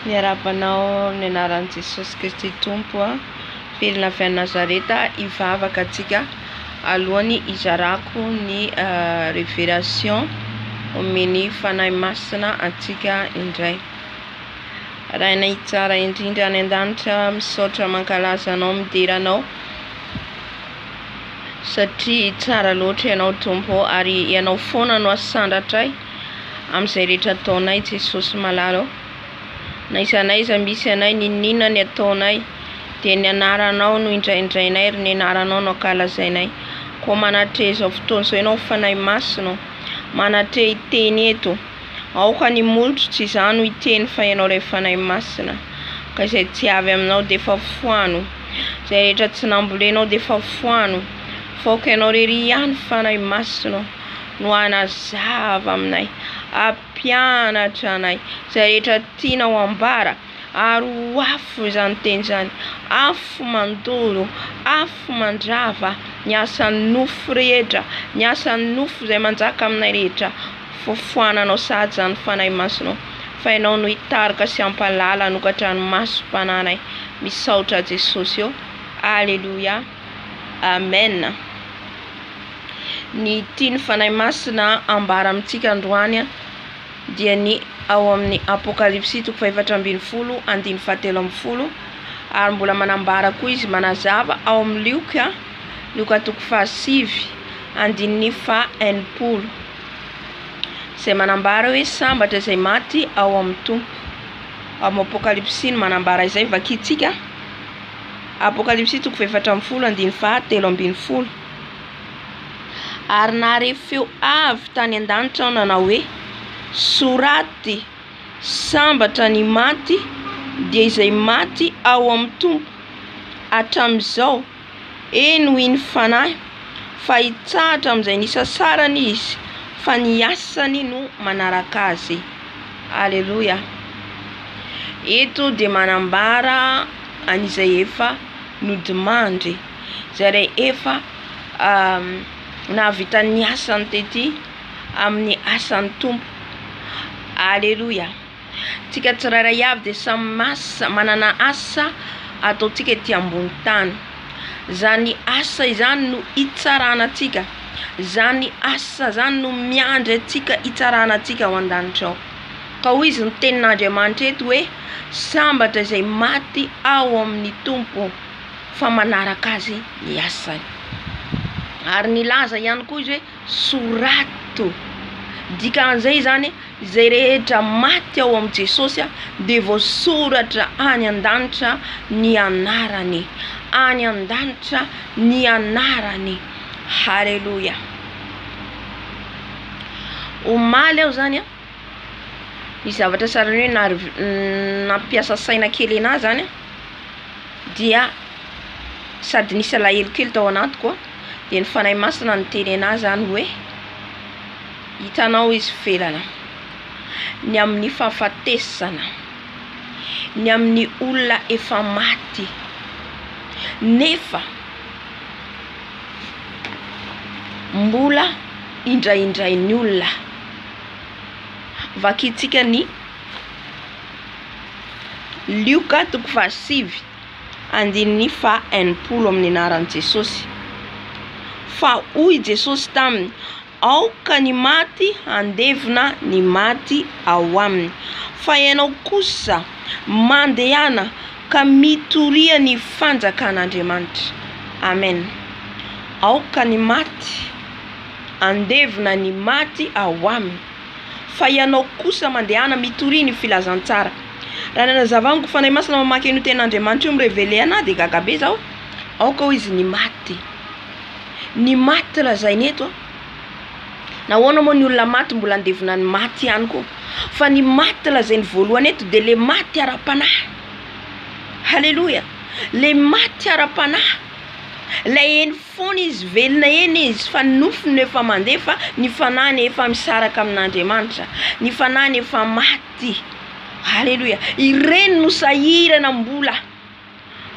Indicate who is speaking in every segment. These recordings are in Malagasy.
Speaker 1: Miarahaba anao amin'ny anaran'i Jesosy Kristy Tompo a. Velona avy any Nazareta hivavaka antsika alohan'ny hizarako ny révélation omen'ny Fanahy Masina antsika indray. Rainay tsara indrindra any an-danitra, misaotra mankalaza anao, midera anao satria tsara loatra ianao Tompo ary ianao foana no asandratray amin'izay rehetra ataonay Jesosy malala ô. Na aiza na aiza misy anay, n'inon'inona ny ataonay dia ny anaranao no indraindrainay ary ny anaranao no ankalazainay. Koa manatreha izao fotoana izao ianao Fanahy Masina ô, manatreha hiteny eto. Aoka ny molotro tsy izaho no hiteny fa ianao ilay Fanahy Masina. Ka izay tsy avy aminao dia efa foano. Izay rehetra tsy nambolenao dia efa foano. Fa aoka ianao irery ihany Fanahy Masina ô no hanazava aminay, hampianatra anay izay rehetra tianao ambara ary ho afo izany teny izany, afo mandoro, afo mandrava ny asan'ny nofo rehetra, ny asan'ny nofo izay manjaka aminay rehetra. Fofoananao sahady izany Fanahy Masinao fa Ianao no hitarika sy hampahalala hanokatra ny masom-panahinay. Misaotra Jesosy ô. Aleloia. Amen. Ny tian'ny Fanahy Masina ambara amintsika androany dia ny ao amin'ny Apokalypsy toko faha-14 andininy faha-13 ary mbola manambara koa izy manazava ao amin'ny Lioka Lioka toko faha-9 andininy faha-60. Izay manambara hoe sambatra izay maty ao amin'ny Tompo. Ao amin'ny Apokalypsy no manambara izay, vakintsika. Apokalypsy toko faha-14 andininy faha-13. Ary nahare feo avy tany an-danitra aho nanao hoe, Soraty, sambatra ny maty, dia izay maty ao amin'ny Tompo hatramin'izao. Eny hoy ny Fanahy, fa hitsahatra amin'izay nisasarany izy, fa ny asany no manaraka azy. Aleloia. Eto dia manambara an'izay efa nodimandry, izay rehefa nahavita ny asany tety amin'ny asan'ny Tompo. Aleloia. Tsika tsirairay avy dia samy asa, manana asa ataontsika ety ambony tany. Zany asa izany no hitsarana antsika, zany asa zany no miandry antsika hitsarana antsika ao an-danitra ao. Ka hoy izy ny tenin'Andriamanitra eto hoe sambatra izay maty ao amin'ny Tompo fa manaraka azy ny asany. Ary nilaza ihany koa izy hoe sorato. Dikan'izay izany, izay rehetra maty ao amin'i Jesosy dia voasoratra any an-danitra ny anarany. Any an-danitra ny anarany. Haleloia. Omaly aho izany an, nisy zavatra sahalan'ny hoe nary- nampiasa saina kely anahy izany an, dia sady nisy alahelo kely tao anatiko an, dia ny Fanahy Masina niteny anahy izany hoe, hitanao izy felana, ny amin'ny fahafatesana, ny amin'ny olona efa maty, nefa mbola indraindrain'ny olona. Vakintsika ny Lioka toko fahasivy andininy faha 60 amin'ny anaran'i Jesosy. Fa hoy Jesosy taminy, Aoka ny maty handevina ny maty ao aminy, fa ianao kosa mandehana ka mitoria ny fanjakan'Andriamanitra. Amen. Aoka ny maty handevina ny maty ao aminy, fa ianao kosa mandehana mitoria ny filazantsara. Raha nanazava amiko Fanahy Masina mamaky an'io tenin'Andriamanitra io mi-reveler anahy dia gaga be zaho. Aoka hoy izy ny maty. Ny maty lazaina eto an, nahoana moa ny olona maty mbola andevona ny maty ihany koa? Fa ny maty lazainy voalohany eto dia le maty ara-panahy. Haleloia! Le maty ara-panahy, lay eny foana izy, velona eny izy fa ny nofony no efa mandeha fa ny fanahiny efa misaraka amin'Andriamanitra, ny fanahiny efa maty. Haleloia! Ireny no sahirana mbola.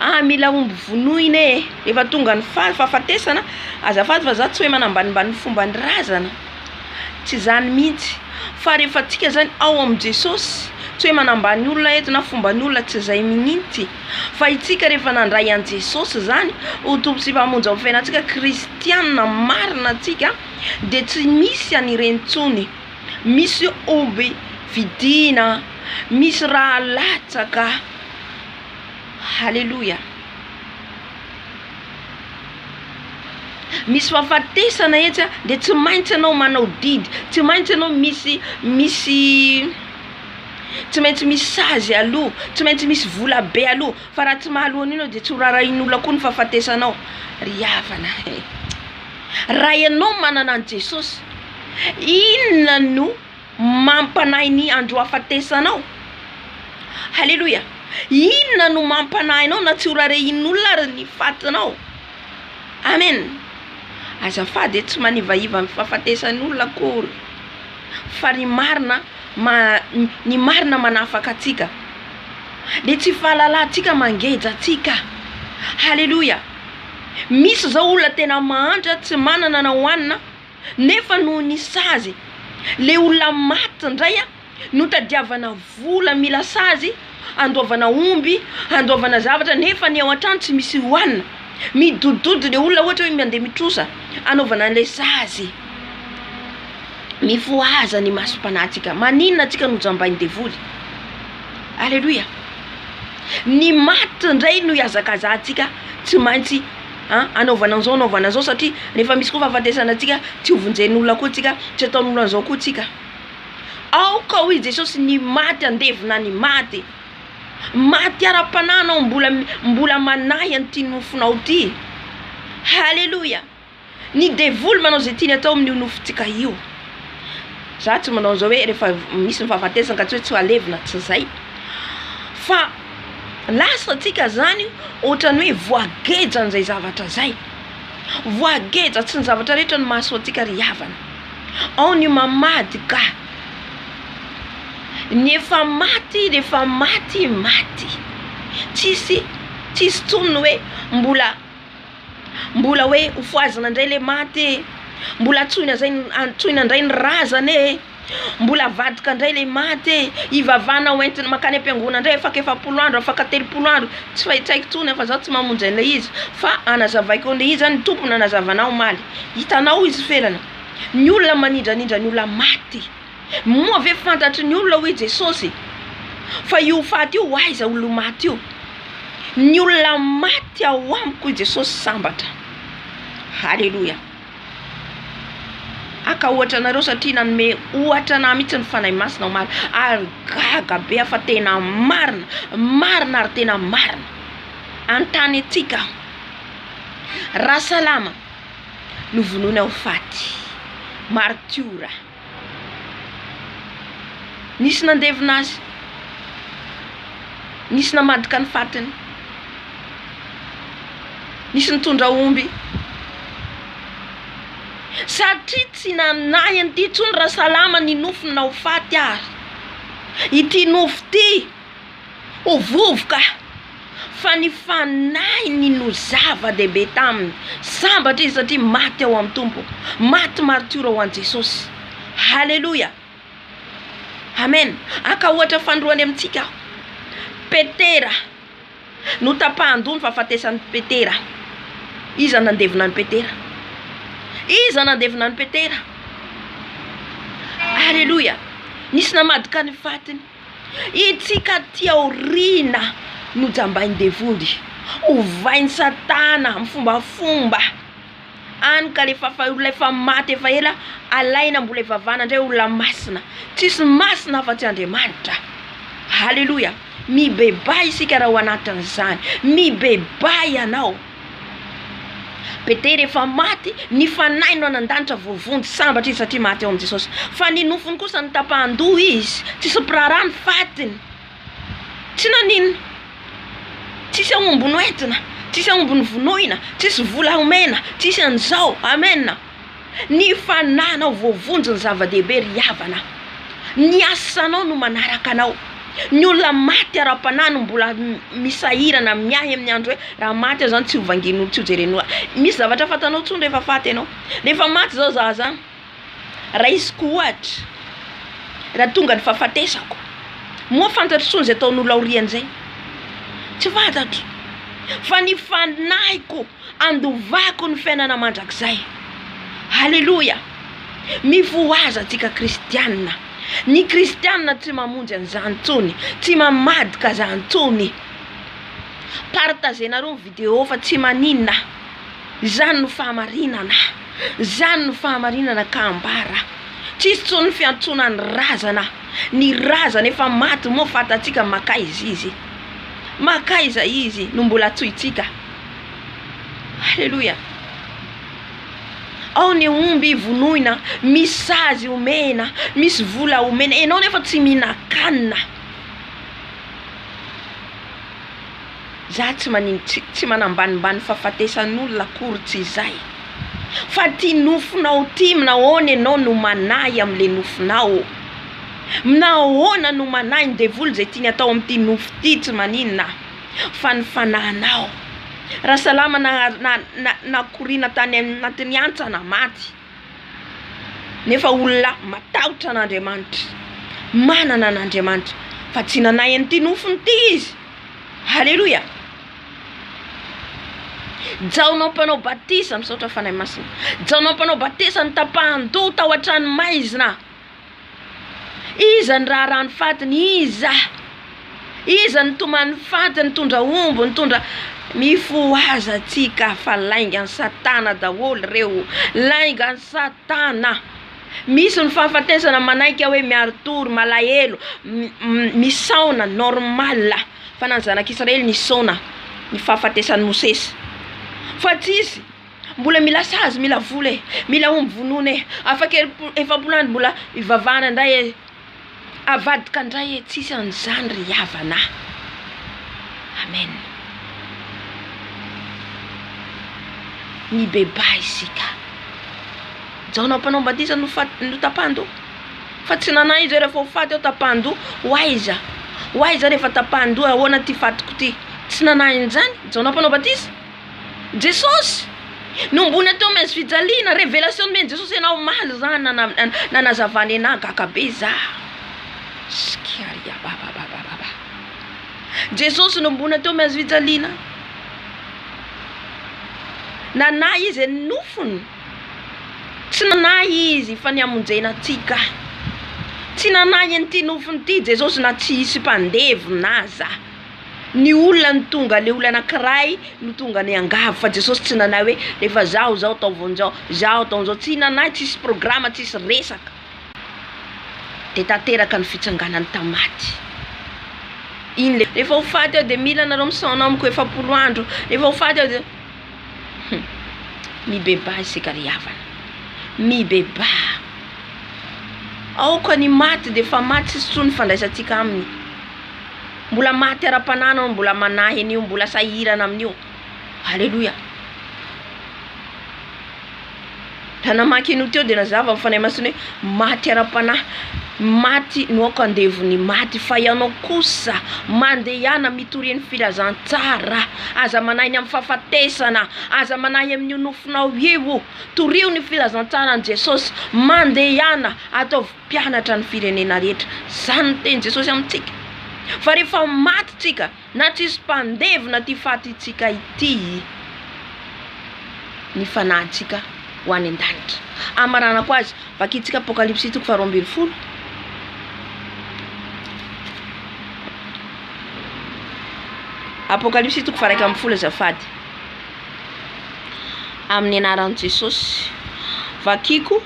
Speaker 1: Ah mila omby vonoina e! Efa tonga ny fahafatesana, azafady fa za tsy hoe manambanimbany ny fomban'ny razana, tsy zany mihitsy, fa rehefa tsika zany ao amin'i Jesosy, Tsy hoe manambany olona eto na fomban'ny olona, tsy izay mihitsy. Fa itsika rehefa nandray an'i Jesosy izany ho Tompo sy Mpamonjy ao amin'ny fiainantsika, kristiana marina antsika, dia tsy misy an'ireny intsony. Misy omby vidiana, misy ra latsaka. Haleloia. Misy fahafatesana etsy dia tsy maintsy ianao manao didy, tsy maintsy ianao misy misy tsy maintsy misy sazy aloha, tsy maintsy misy vola be aloha, fa raha tsy mahaloa an'io ianao dia tsy ho raharahian'olona koa ny fahafatesanao. Ry havana e! Raha ianao manana an'i Jesosy, inona no mampanahy ny andro hahafatesanao? Haleloia! Inona no mampanahy anao na tsy ho rarehin'olona ary ny fatinao? Amen! Azafady e, tsy manivaiva ny fahafatesan'olona akory fa ny marina ma- ny marina manafaka antsika. Ny tsy fahalalantsika mangeja antsika. Haleloia! Misy zao olona tena mahantra tsy manana na hohanina nefa noho ny sazy le olona maty ndray a no tadiavana vola mila sazy andoavana omby andoavana zavatra nefa ny ao an-trano tsy misy hohanina midododo le olona ohatra hoe mandeha mitrosa anaovana an'le sazy mifohaza ny masom-panahintsika maninona antsika no jambain'ny devoly aleloia ny maty ndray no ihazakazahantsika tsy maintsy an anaovana an'izao anaovana an'izao satria rehefa misy koa fahafatesana antsika tsy ho vonjen'olona koa tsika tsy ataon'olona an'izao koa tsika aoka hoy Jesosy ny maty andevona ny maty maty ara-panahy anao mbola mbola manahy an'ity nofonao ity haleloia Ny devoly manao izay tiany atao amin'io nofontsika io. Za tsy manao an'izao hoe rehefa misy ny fahafatesana ka tsy hoe tsy alevina, tsy zay. Fa lasa antsika zany ohatran'ny hoe voagejan'izay zavatra zay. Voageja, tsy ny zavatra rehetra no mahasoa antsika ry havana. Ao ny mamadika. Ny efa maty rehefa maty, maty. Tsisy, tsisy intsony ny hoe mbola. Mbola hoe hofohazina indray le maty e, mbola antsoina zay antsoina indray ny razana e, mbola avadika indray le maty e, hivavahana ho entina mankany am-piangonana indray afaka 40 andro, afaka 30 andro, tsy fa tsy haiko intsony fa zaho tsy mamonjy an'ilay izy fa anazavaiko an'ilay izy zany ny Tompo nanazava anah omaly, hitanao izy felana, ny olona manindranindra ny olona maty. Moa ve fantatry ny olona hoy Jesosy fa io faty io ho aiza olona maty io? Ny olona maty ao amiko hoy Jesosy sambatra. Haleloia. Haka ohatra anareo satria nanome ohatra anah mihitsy ny Fanahy Masina omaly ary gaga be aho fa tena marina, marina ary tena marina. Anontany antsika aho. Rasalama novonoina ho faty, martiora. Nisy nandevina azy, nisy namadika ny fatiny, nisy nitondra omby. Satria tsy nanahy an'ity intsony Rasalama ny nofony na ho faty ary. Ity nofo ity. ho vovoka fa ny fanahiny no zava-dehibe taminy. Sambatra izy satria maty ao amin'ny Tompo, maty martiora ho an'i Jesosy. Haleloia! Amen. Haka ohatra fanindroany amintsika aho. Petera, notapahan-doha ny fahafatesan'i Petera. Iza nandevina an'i Petera? Iza nandevina an'i Petera? Haleloia! Nisy namadika ny fatiny. Itsika aty aoriana no jambain'ny devoly, ovain'i satana amin'ny fombafomba, any ka le fafa olona efa maty efa ela alaina mbola ivavahana indray olona masina, tsisy masina afa-tsy Andriamanitra, haleloia, mibebaha isika raha ao anatin'izany, mibebaha ianao. Petera efa maty, ny fanahiny no any an-danitra voavonjy, sambatra izy satria maty ao amin'i Jesosy. Fa ny nofony kosa notapahan-doha izy, tsisy mpiraharaha ny fatiny, tsy naninona, tsisy aomby noentina, tsisy aomby novonoina, tsisy vola homena, tsisy an'izao, amen. Ny fanahinao voavonjy ny zava-dehibe ry havana. Ny asanao no manaraka anao. Ny olona maty ara-panahy no mbola misahirana miahy amin'ny andro hoe raha maty aho zany tsy ho vangian'olo tsy ho jeren'olo. Misy zavatra fantanao intsony rehefa faty ianao. Rehefa maty zao za zany, raisiko ohatra, raha tonga ny fahafatesako, Moa fantatro intsony izay ataon'olona aorian'izay? Tsy fantatro. Fa ny fanahiko andovako ny fiainana mandrakizay. Aleloia! Mifohaza antsika kristiana. Ny kristiana tsy mamonjy an'izany intsony, tsy mamadika izany intsony. Partager-nareo ny vidéo fa tsy maninona. Izany no fahamarinana. Izany no fahamarinana ka ambara. Tsisy intsony ny fiantsoana ny razana. Ny razana efa maty moa fantatsika makaiza izy. Makaiza izy no mbola antsointsika. Aleloia. Ao ny omby vonoina, misy sazy omena, misy vola omena, enao nefa tsy mihinan-kanina. Za tsy manin tsy tsy manambanimbany fahafatesan'olona akory tsy izay. Fa ty nofonao ty mnahoana enao no manahy amle nofonao? Mnahoana no manahy ny devoly zay tiany atao amty nofo ty tsy maninona fa ny fanahinao raha salama na na na nakoriana tany anatin'ny hantsana maty. Nefa olona matahotra an'Andriamanitra, manana an'Andriamanitra, fa tsy nanahy an'ity nofony ity izy. Haleloia! Jaona mpanao batisa, misaotra Fanahy Masina. Jaona mpanao batisa notapahan-doha tao an-tranomaizina. Iza ny raharaha ny fatiny? Iza? Iza no tomany faty, nitondra omby, nitondra. Mifohaza tsika fa laingan'i satana daholo reo, laingan'i satana. Misy ny fahafatesana manaiky hoe miari-tory, malahelo, misaona, normal, fa na ny zanak'Israely nisaona ny fahafatesan'i Mosesy. Fa tsisy Mbola mila sazy, mila vola e, mila omby vonoina e, afaka 40 andro mbola ivavahana indray e, avadika indray e, tsisy an'izany ry havana a! Amen. Mibebaha isika. Jaona mpanao batisa no faty notapahan-doha. Fa tsy nanahy izy hoe rehefa ho faty aho tapahan-doha, ho aiza? Ho aiza rehefa tapahan-doha, ahoana ity fatiko ity? Tsy nanahy an'izany Jaona mpanao batisa. Jesosy! Nombona teo amin'ny hazo fijaliana, révélation nomen'i Jesosy anah omaly zany nanazavany anah, gaga be za. Skiariabababababa. Jesosy nombona teo amin'ny hazo fijaliana. Nanahy izy ny nofony. Tsy nanahy izy fa ny hamonjena antsika. Tsy nanahy an'ity nofony ity Jesosy na tsy hisy mpandevona aza. Ny olona no tonga le olona anakiray no tonga niangavy fa Jesosy tsy nanahy hoe rehefa zaho zao ataovy an'izao, zaho atao an'izao, tsy nanahy tsisy programa tsisy resaka. De tanteraka ny fitsanganany tamin'ny maty. Iny le rehefa ho faty aho de mila anareo misaona amiko 40 andro, rehefa ho faty aho de hum mibebaha isika ry havana, mibebaha. Aoka ny maty de efa maty tsisy intsony ny fandraisantsika aminy. Mbola maty ara-panahy anao, mbola manahy an'io, mbola sahirana amin'io. Aleloia. Raha namaky an'io teo dia nazava ny Fanahy Masina hoe maty ara-panahy, maty no aoka andevon'ny maty, fa ianao kosa mandehana mitoria ny filazantsara. Aza manahy ny amin'ny fahafatesana, aza manahy amin'io nofinao io. Torio ny filazantsaran'i Jesosy, mandehana, ataovy mpianatra ny firenena rehetra. Zany ny tenin'i Jesosy amintsika. Fa rehefa maty tsika, na tsisy mpandevina ity fatintsika ity, ny fanahintsika ho any an-danitra. Amaranako azy, vakintsika Apokalypsy toko faharoa ambin'ny folo. Apokalypsy toko faha-11 azafady. Amin'ny anaran'i Jesosy. Vakiko.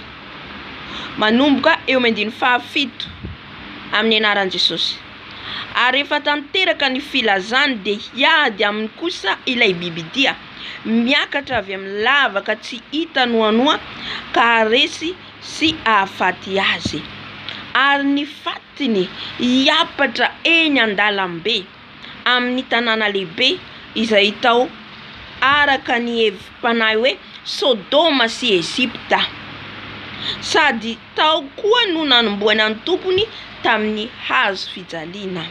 Speaker 1: Manomboka eo amin'ny andininy fahafito, amin'ny anaran'i Jesosy. Ary rehefa tanteraka ny filazany dia hiady aminy kosa ilay bibidia, miakatra avy amin'ny lavaka tsy hita noanoa ka haharesy sy hahafaty azy. Ary ny fatiny hiampatra eny an-dalambe amin'ny tanàna lehibe izay tao araka ny hevi-panahy hoe Sodoma sy Egypta. Sady tao koa no nanomboana ny Tompony tamin'ny hazo fijaliana.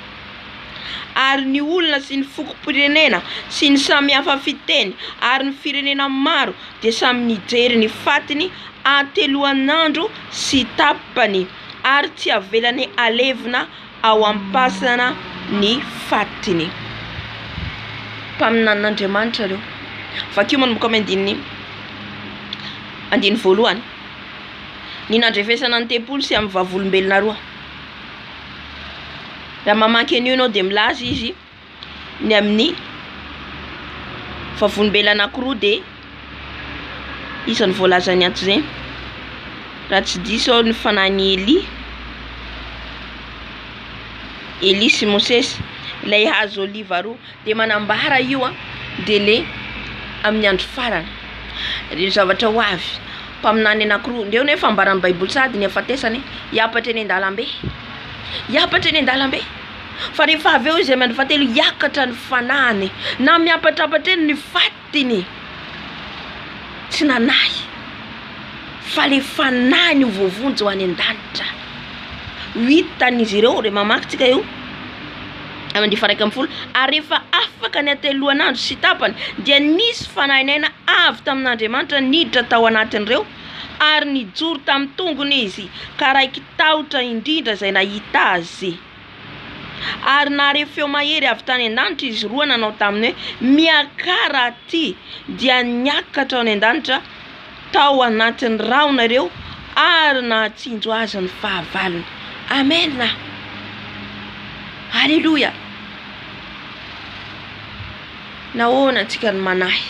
Speaker 1: Ary ny olona sy ny fokom-pirenena sy ny samy hafa fiteny ary ny firenena maro dia samy nijery ny fatiny hateloan'andro sy tapany, ary tsy avelany halevina. ao am-pasana ny fatiny. Mpaminanin'Andriamanitra ireo. Vakio manomboka amin'ny andininy andininy voalohany. Ny nandrefesana ny tempoly sy amin'ny vavolombelona roa. Raha mamaky an'io ianao dia milaza izy ny amin'ny vavolombelona anankiroa dia iza no voalazany ato izay? Raha tsy diso aho ny fanahin'i Elia, Elia sy Mosesy, ilay hazo oliva roa, dia manambara io an, dia le amin'ny andro farany, ireo zavatra ho avy, mpaminany anankiroa, ndreo nefa ambaran'ny baiboly sahady ny hafatesany, hiampatra eny an-dalambe, hiampatra eny an-dalambe. Fa rehefa avy eo izy amin'ny andro fahatelo hiakatra ny fanahiny, na miampatrampatra eny ny fatiny, tsy nanahy fa le fanahiny ho voavonjy ho any an-danitra. Ho hitan'izy ireo, re mamaky tsika io, amin'ny andininy faha-11, ary rehefa afaka ny hateloan'andro sy tapany dia nisy fanahin'aina avy tamin'Andriamanitra niditra tao anatin'ireo, ary nijoro tamin'ny tongony izy, ka raiki-tahotra indrindra izay nahita azy. Ary nahare feo mahery avy tany an-danitra izy roa nanao taminy hoe, Miakara aty! Dia niakatra any an-danitra tao anatin'ny rahona ireo ary nahatsinjo azy ny fahavalony. Amena! Aleloia! Nahoana antsika no manahy?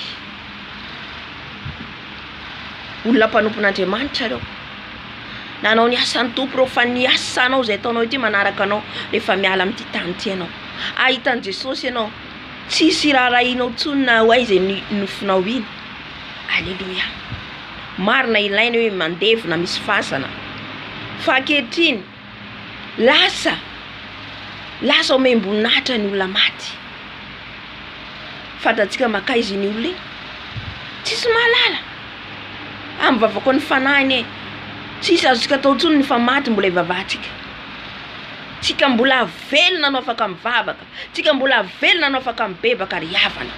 Speaker 1: Olona mpanompon'Andriamanitra ireo. Nanao ny asan'ny Tompo ireo fa ny asanao izay ataonao ity manaraka anao rehefa miala amin'ity tany ity ianao. Hahita an'i Jesosy ianao. Tsisy raharahianao intsony na ho aiza iny nofinao iny. Aleloia. Marina ilaina hoe mandevina misy fasana. Fa ankehitriny lasa lasa omem-boninahitra ny olona maty. Fantatsika mankaiza iny olona iny? Tsisy mahalala. Ah mivavaka ho an'ny fanahiny e! Tsisy azontsika atao intsony ny efa maty mbola ivavahantsika. Tsika mbola velona no afaka mivavaka, tsika mbola velona no afaka mibebaka ry havana.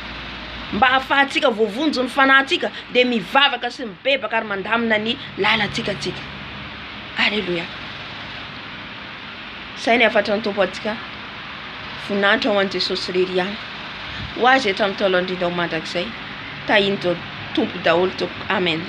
Speaker 1: Mba ahafahantsika voavonjy ny fanahintsika dia mivavaka sy mibebaka ary mandamina ny lalantsika tsika. Aleloia. Izay ny hafatry ny Tompo antsika. Voninahitra ho an'i Jesosy irery ihany. Ho azy hatramin'ny taolo indrindra ho mandrakizay. Tahin'ny Tompo daholo tompoko. Amen.